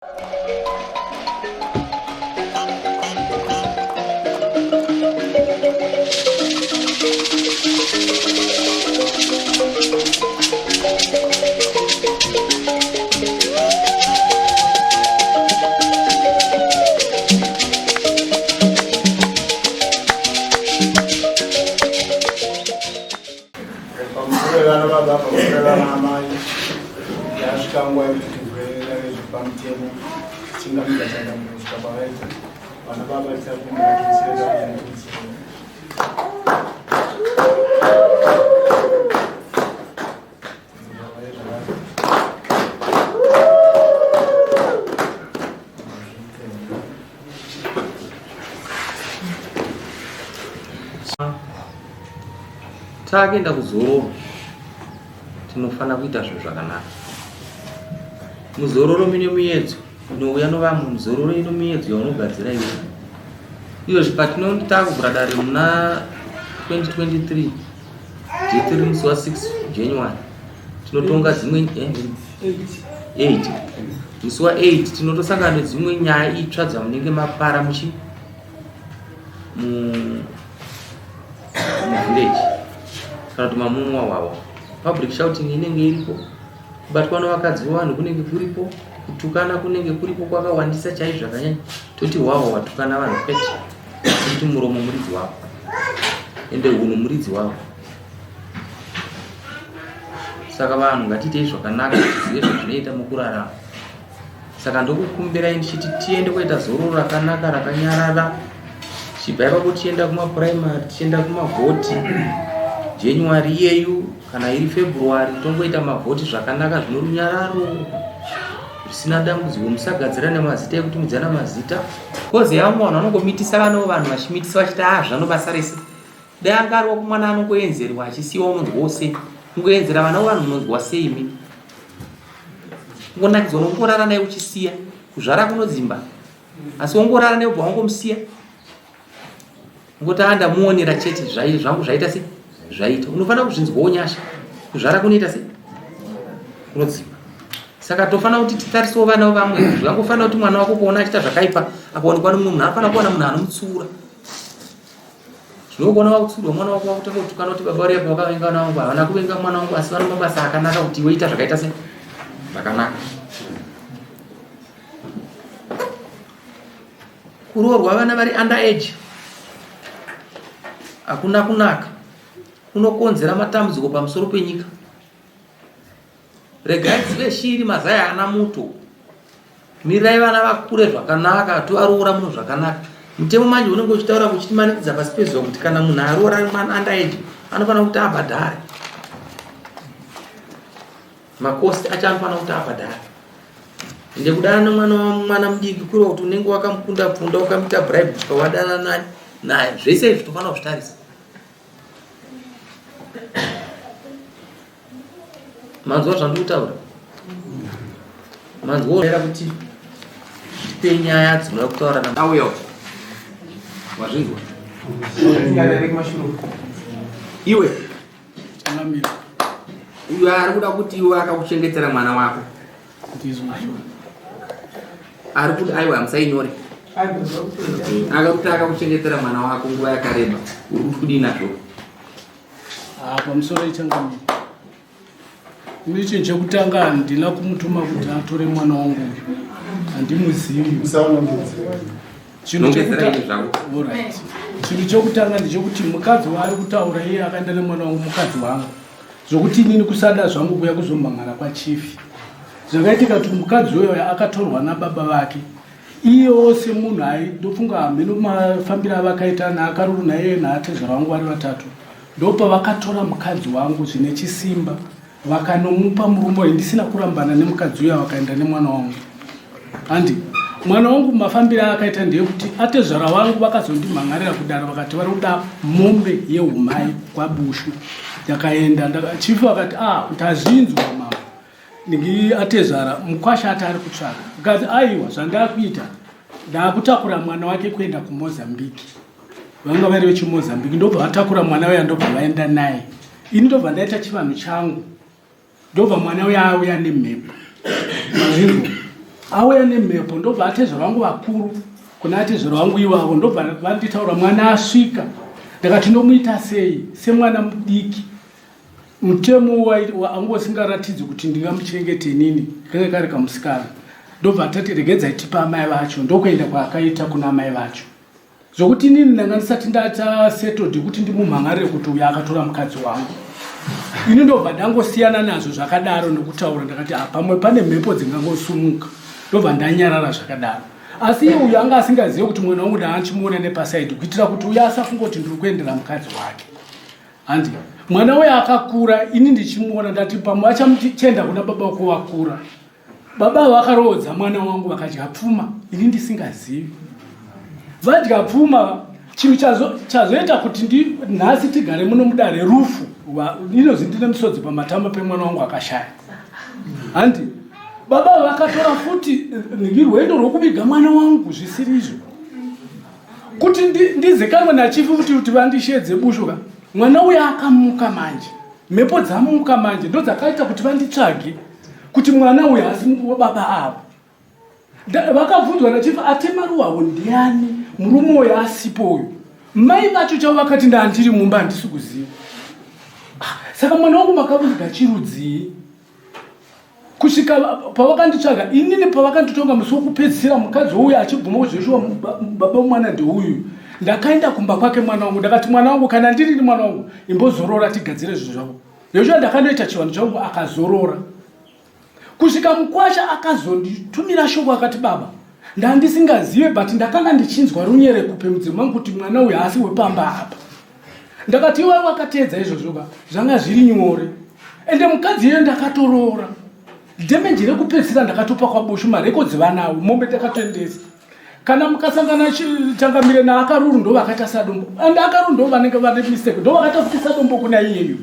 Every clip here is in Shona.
Pamusoro vana baba, pamusoro vana amai, yasvika nguva yekuti tivhure dare zvepamutemo tichingamidza changamire kusvika kwavaita vana baba tichakumbira tiisire dare rekuti Takuenda kuzororo tinofanira kuita zvinhu zvakanaka. Muzororo mine muyedzo inouya novamwe, muzororo ino miyedzo yaunogadzira iwe. Iyozvi patinoti takuvhura dare muna 2023 date riri musi wa 6 January tinotonga dzimwe 8 eh? musi wa 8 tinotosangana nedzimwe nyaya itsva dzamunenge mapara muchi muvillage kana kuti mamunwa wawa public shouting inenge iripo kubatwa nevakadzi vevanhu kunenge kuripo kutukana kunenge kuripo kwakawandisa chaizvo zvakanyanya toti wawa watukana vanhu kwete asi kuti muromo muridzi wavo ende hunhu muridzi wavo saka vanhu ngatiitei zvakanaka tizive zvazvinoita mukurarama Saka ndokukumbirai ndichiti tiende kuita zororo rakanaka rakanyarara tichibva ipapo tichienda kumapuraimary tichienda kumavhoti January iyeyu kana iri February tongoita mavhoti zvakanaka zvino runyararo zvisina dambudziko musagadzirane mazita ekutumidzana mazita kozi yavamwe vanhu vanongomitisa vana vanhu vachimitisa vachiti a ah, zvano basa rese dai anga ari wako mwana anongoenzerwa achisiwa unonzwawo sei kungoenzera vana vanhu munonzwa sei mi kungonakidzwa nokungorara naye uchisiya kuzvara kunodzimba asi wongorara naye ubva wangomusiya ngoti andamuonera chete zvangu zvaita se zvaita unofanira kuzvinzwawo nyasha kuzvara kunoita se kunodzimba saka tofanira kuti titarisewo vana vamwe zvangofanira kuti mwana wako kuona achiita zvakaipa akaonekwa nomumwe munhu anofanira kuwana munhu anomutsiura Zvinogona wakutsiurwa mwana wako wakutanga kutukana kuti baba vari apa vakavenga vana vangu havana kuvenga mwana wangu asi vano mabasa akanaka kuti iwe ita zvakaita se zvakanaka. Kuroorwa vana vari under age hakuna kunaka kunokonzera matambudziko pamusoro penyika. Regai dzive shiri mazai haana muto. Mirirai vana vakure zvakanaka tovaroora muno zvakanaka. Mutemo manje unenge uchitaura kuchitimanikidza pasi pezuva kuti kana munhu aroora mwana under age anofanira kuti abhadhare. Makosti acho anofanira kuti abhadhare. Ende kudana mwana mwana mudiki kureva kuti unenge wakamukunda pfunda ukamuita bribe kusvika wadana naye. Zvese izvi tofanira kuzvitarisa. Manzwa zvandiri kutaura? Manzwa era kuti tipe nyaya dzinoda kutaura na auya uko. Wazvinzwa? Iwe. Uyo ari kuda kuti iwe akakuchengetera mwana wako. Ari kuda aiwa musainyore. Akakuti akakuchengetera mwana wako nguva yakareba. Uri kuti kudii nazvo? Ah, pamusoro ichangamire ini chinhu chekutanga handina kumutuma kuti atore mwana wangu uyu handimuzivi chinhu chekutanga ndechekuti mukadzi waari kutaura iye akaenda nemwana wangu mukadzi wangu zvokuti inini kusada zvangu kuya kuzomhangana kwachifi zvakaitika kuti mukadzi uyoyo akatorwa nababa vake Iyewo semunhu ai ndofunga hameno mafambiro avakaita naakaruru naiye naatezvara vangu vari vatatu ndopavakatora mukadzi wangu zvine chisimba vakanomupa murume uyu ndisina kurambana nemukadzi uya vakaenda nemwana wangu handi mwana wangu mafambiro aakaita ndeyekuti atezvara vangu vakazondimhan'arira kudaro vakati vari kuda mombe yeumai kwabushu ndakaenda chifu vakati ah tazvinzwa mama Ndingi atezvara mukwasha ati ari kutsvaka akati aiwa zvandakuita ndakutakura mwana wake kuenda kumozambique vanga vari vechimozambique ndobva vatakura mwana uya ndobva vaenda naye ini ndobva ndaita chivanhu changu ndobva mwana uya auya nemhepo mazvinzwa Auya nemhepo ndobva atezvara vangu vakuru kuna atezvara vangu ivavo ndobva vanditaura mwana asvika. Ndakati ndomuita sei semwana mudiki mutemo wanga usingaratidzi kuti ndingamuchengete inini kange kari kamusikana. Ndobva tati regedzai tipe amai vacho ndokuenda kwaakaita kuna amai vacho. Zvokuti inini ndanga ndisati ndata settled yekuti ndimumhan'arire kuti uyo akatora mukadzi wangu. Ini ndobva ndangosiyana nazvo zvakadaro nokutaura ndakati ah, pamwe pane mhepo dzingangosumuka ndobva ndanyarara zvakadaro. Asi iye uyo anga asingazive kuti mwana wangu ndanga ndichimuona nepasaidi kuitira kuti uyo asafunga kuti ndiri kuendera mukadzi wake. Handi mwana uyo akakura ini ndichimuona ndati pamwe achamuti chienda kuna baba wako wakura. Baba vakaroodza mwana wangu vakadya pfuma ini ndisingazivi. Vadya pfuma chinhu chazoita kuti nhasi tigare muno mudare rufu inozi ndine misodzi pamatama pemwana wangu akashaya. Handi baba vakatora futi nhingi rwendo rwokuviga mwana wangu zvisiri izvo kuti ndizikanwe nachifu futi kuti vandishedze bushu ka mwana uya akamuka manje mhepo dzamuka manje ndodzakaita kuti vanditsvage kuti mwana uyu haasi wababa avo. Vakabvunzwa nachief atemaruwawo ndiani murume uyu asipo uyu. Mai vacho chavo vakati ndandiri mumba handisi kuziva. Ah, saka mwana wangu makamuviga chirudzii? Kusvika pavakanditsvaga inini pavakanditonga musi wokupedzisira mukadzi uyu achibvuma kuti zveshuwa baba mwana ndeuyu. Ndakaenda kumba kwake mwana wangu ndakati mwana wangu kana ndirini mwana wangu imbozorora tigadzire zvinhu zvako. Joshua ndakanoita chivanhu changu akazorora kusvika mukwasha akazonditumira shoko akati baba ndandisingazive but ndakanga ndichinzwa runyerekupe mudzimu mangu kuti mwana uyu haasi wepamba apa ndakati iwe wakateedza izvozvo ka zvanga zviri nyore ende mukadzi iyoyo ndakatoroora dhemeji rekupedzisira ndakatopa kwabushu marekodzi vanawo mombe takatoendesa kana mukasangana changamire naakaruru ndo vakaita sadombo and akaruru ndo vanenge vane mistake ndo vakaita futi sadombo kuna iyeyo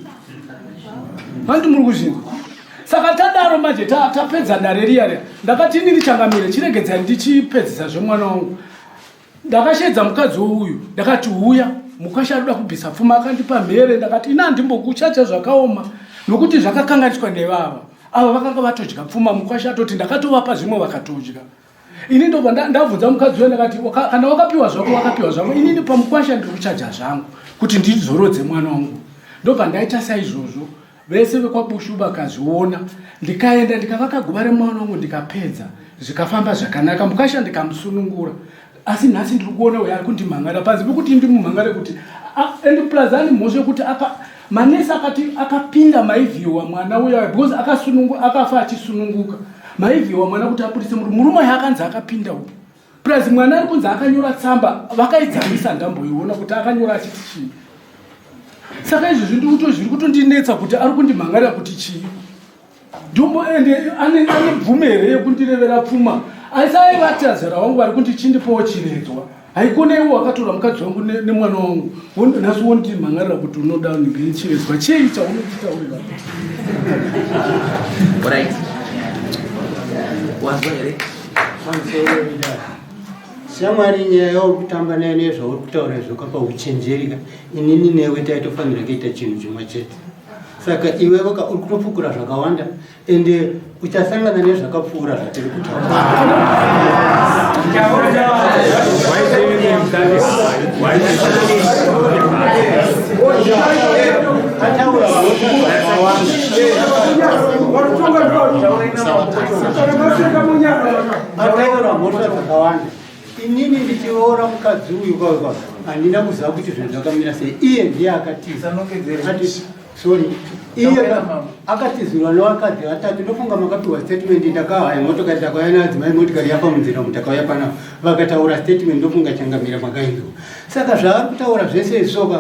handi muri kuzvinzwa saka tadaro manje tapedza dare riya riya ndakati inini changamire chiregedzai ndichipedzisa zvemwana wangu ndakashedza mukadzi uyu ndakati huya mukwasha arikuda kubvisa pfuma akandipa mhere ndakati ini handimbokuchacha zvakaoma nokuti zvakakanganiswa nevava ava vakanga vatodya pfuma mukwasha atoti ndakatovapa zvimwe vakatodya ini ndobva ndabvunza mukadzi uya ndakati kana wakapiwa zvako wakapiwa zvako inini pamukwasha ndiri kuchaja zvangu kuti ndizorodze mwana wangu ndobva ndaita saizvozvo vese vekwabushu vakazviona ndikaenda ndikavaka guva remwana wangu ndikapedza zvikafamba zvakanaka mukwasha ndikamusunungura asi nhasi ndiri kuona uyo ari kundimhangara panzi pekuti ndimumhangare kuti and plus ane mhosva yekuti aka manesi akati akapinda maivhiwa mwana uya because akasunungu akafa achisununguka maivhiwa mwana kuti abudise murume murume uyo akanzi akapinda uyu plus mwana ari kunzi akanyora tsamba vakaidzamisa ndamboiona kuti akanyora achiti chii saka izvi zviri zviri kutondinetsa kuti ari kundimhangarira kuti chii Dumbo ende ane ane mvume here yekundirevera pfuma asi aiva tazera wangu vari kuti chindipowo chiredzwa haikona iwo wakatora mukadzi wangu nemwana wangu nhasi wondimhan'arira kuti unoda chiredzwa chei chaunonditaurira Right. Wanzwa here? Shamwari nyaya yauri kutamba nayo nezvauri kutaura izvo kapa uchenjeri ka inini newe taitofanira kuita chinhu chimwe chete. Saka iwewe ka uri kutopfukura zvakawanda ende uchasangana nezvakapfuura zvatiri kutaura. Ataura mhosva dzakawanda. Ataura mhosva dzakawanda. Inini ndichiroora mukadzi uyu kwa handina kuziva kuti zvinhu zvakamira sei. Iye ndiye akatiza. Ati sorry. Iye akatizirwa nevakadzi vatatu. Ndofunga makapiwa statement ndakahaya motokari takauya naadzimai motikari yafa munzira umu takauya panapa. Vakataura statement ndofunga changamira makainzwa. Saka zvaari kutaura zvese izvoka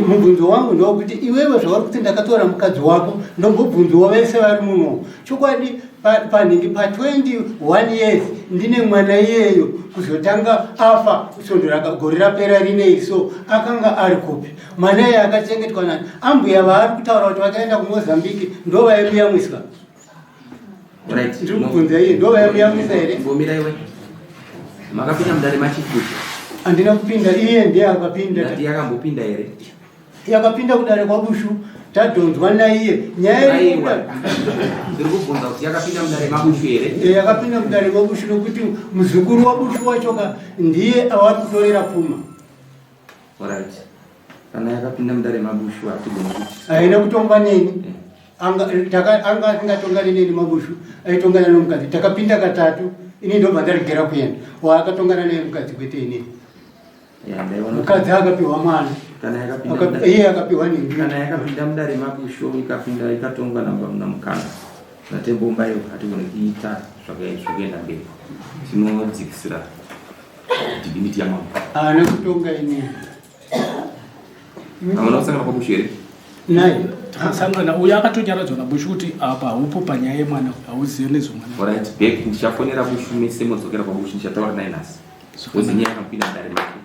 mubvunzo wangu ndokuti iwewe zvauri kuti ndakatora mukadzi wako ndombobvunziwa vese vari muno chokwadi panhingi pa 21 years ndine mwana iyeyo kuzotanga afa svondo gore rapera rinei so akanga ari kupi mwana iye akachengetwa nani ambuya vaari kutaura kuti vakaenda kumozambique ndo vaimuyamwiswa ndiri kubvunza iye ndo vaimuyamwisa here makapinda mudare machifuti handina kupinda iye ndiye akapinda akambopinda here Yakapinda kudare kwaBushu tadhonzwa naiye nyaya iri Aiwa. Ndiri kubvunza kuti yakapinda mudare maBushu here? Eh, yakapinda mudare maBushu nokuti muzukuru waBushu wachoka ndiye awari kutorera pfuma. Alright. Kana yakapinda mudare maBushu hatigoni kuti. Haina kutongwa neni. Anga taka- anga asingatongani neni maBushu, aitongana nomukadzi. Takapinda katatu, ini ndobva ndaregera kuenda. Waakatongana naye mukadzi kwete inini. Ya, ndaiona kuti Mukadzi akapiwa mwana. kana yakapinda Iye akapiwa nini. Kana yakapinda mudare maBushu ikapinda ikatongwa namukana naTembombayo hatigoni kuita zvekuenda mberi. Tinodzikisira dignity yamambo. Haana kutonga inini. Hamuna kusangana kwaBushu here? Naye. Takasangana, uyo akatonyaradzwa naBushu kuti apa haupo panyaya yemwana, hauzive nezvemwana. Alright, back ndichafonera Bushu mese modzokera kwaBushu ndichataura naye nhasi. Wozi nyaya yakapinda mudare make.